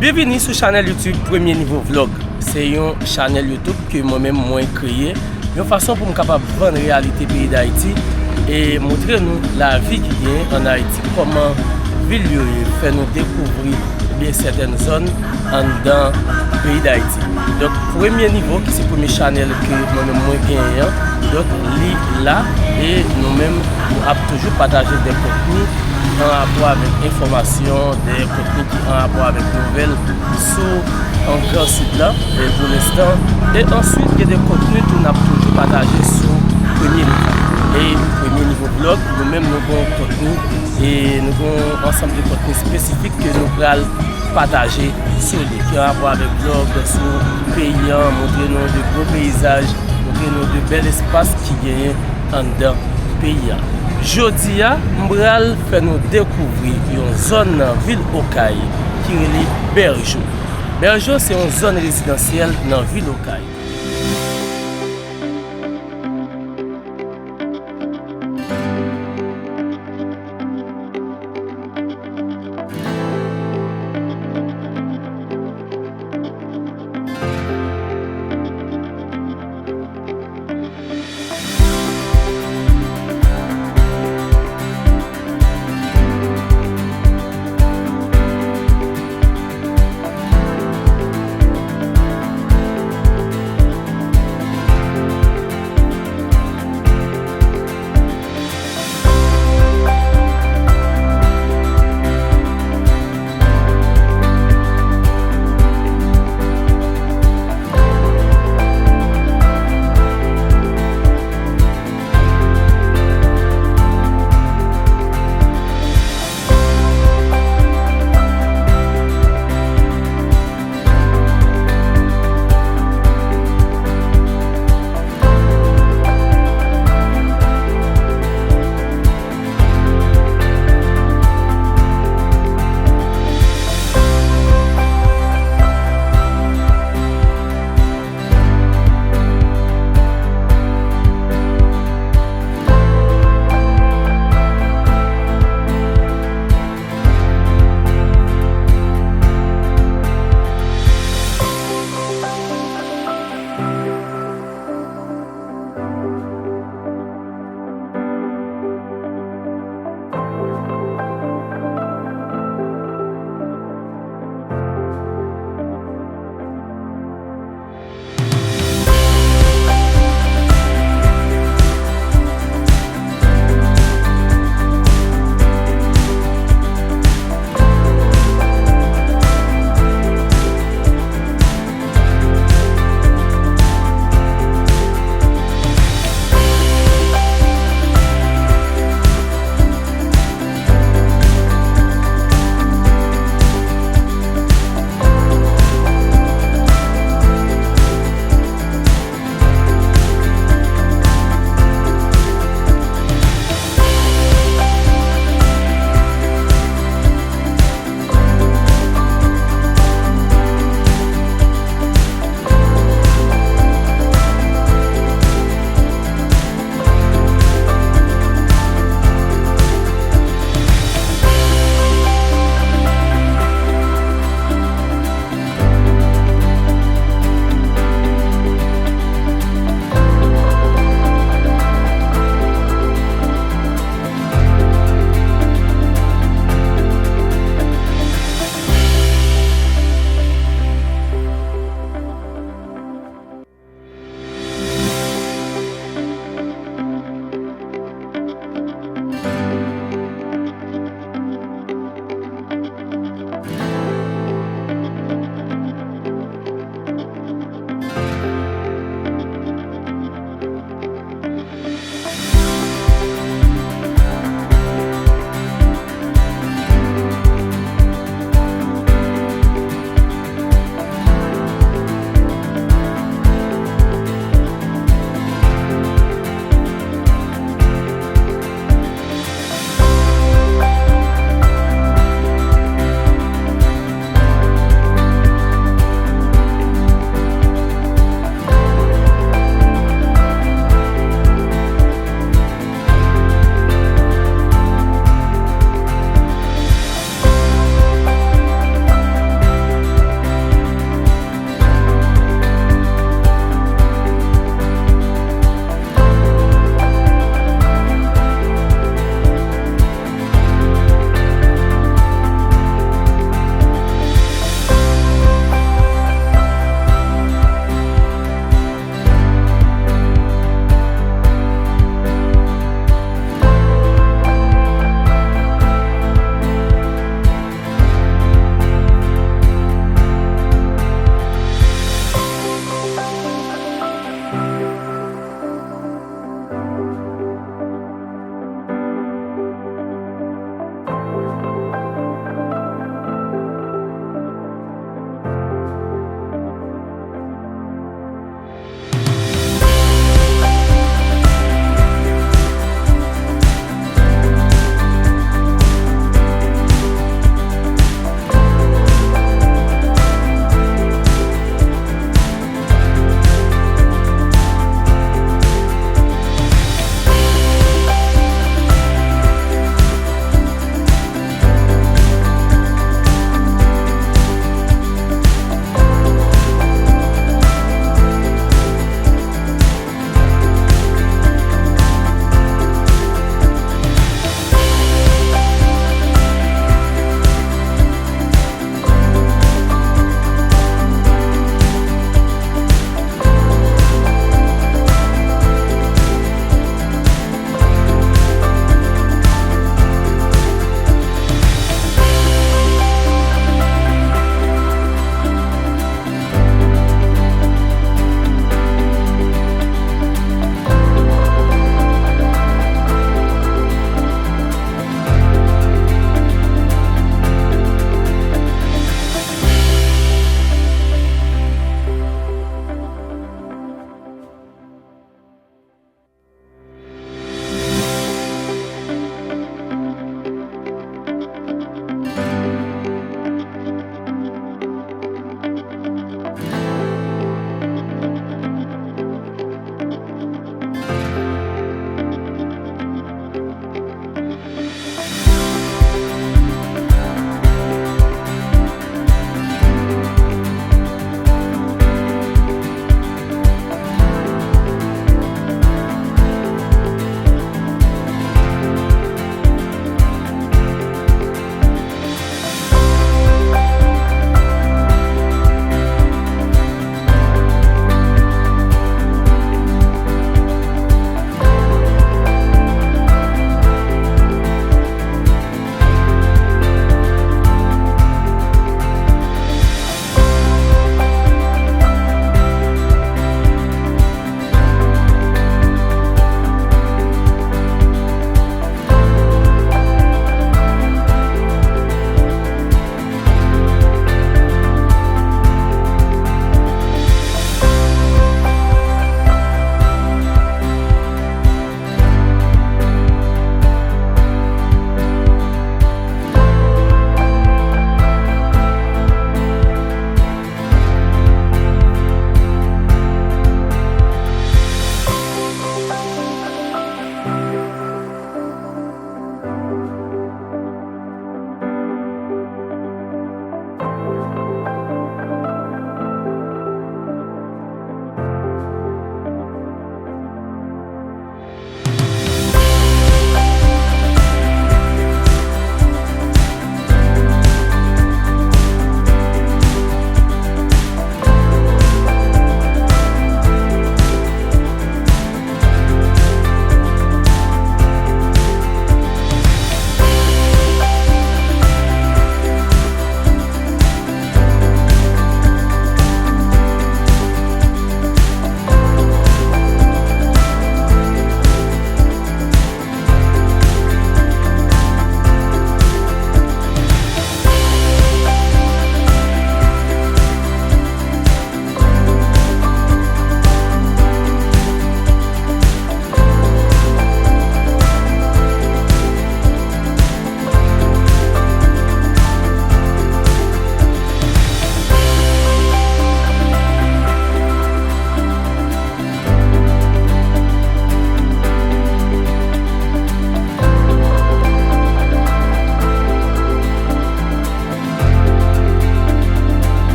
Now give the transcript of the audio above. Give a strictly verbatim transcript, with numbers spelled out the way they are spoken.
Byenvini sou chanèl YouTube Premye Nivo Vlog. Se yon chanèl YouTube ke mwen menm mwen kreye yon fason pou m kapab vann reyalite peyi Dayiti e montre nou lavi ki genyen ann Ayiti, kòman vil yo ye, fè nou dekouvri byen sètèn zòn anndan peyi Dayiti. Donk, Premye Nivo, ki se premye chanèl ke mwen menm mwen genyen an, donk, li la, e nou menm, nou ap toujou pataje de kontni an rapò avèk enfòmasyon, de kontni ki an rapò avèk nouvèl sou an Gran Sid la, e pou lenstan. E answit, gen de kontni tou n ap toujou pataje sou Premye Nivo. E Premye Nivo Vlog, nou menm nou gon kontni, e nou gon ansanm de kontni espesifik ke nou pral pataje sou li, ki an rapò avèk vlog sou peyi an, montre nou de gwo peyizaj, montre nou de bèl espas ki genyen anndan peyi a. Jodi a, m pral fè nou dekouvri yon zòn nan vil Okay ki rele Bèjo. Bèjo se yon zòn rezidansyèl nan vil Okay.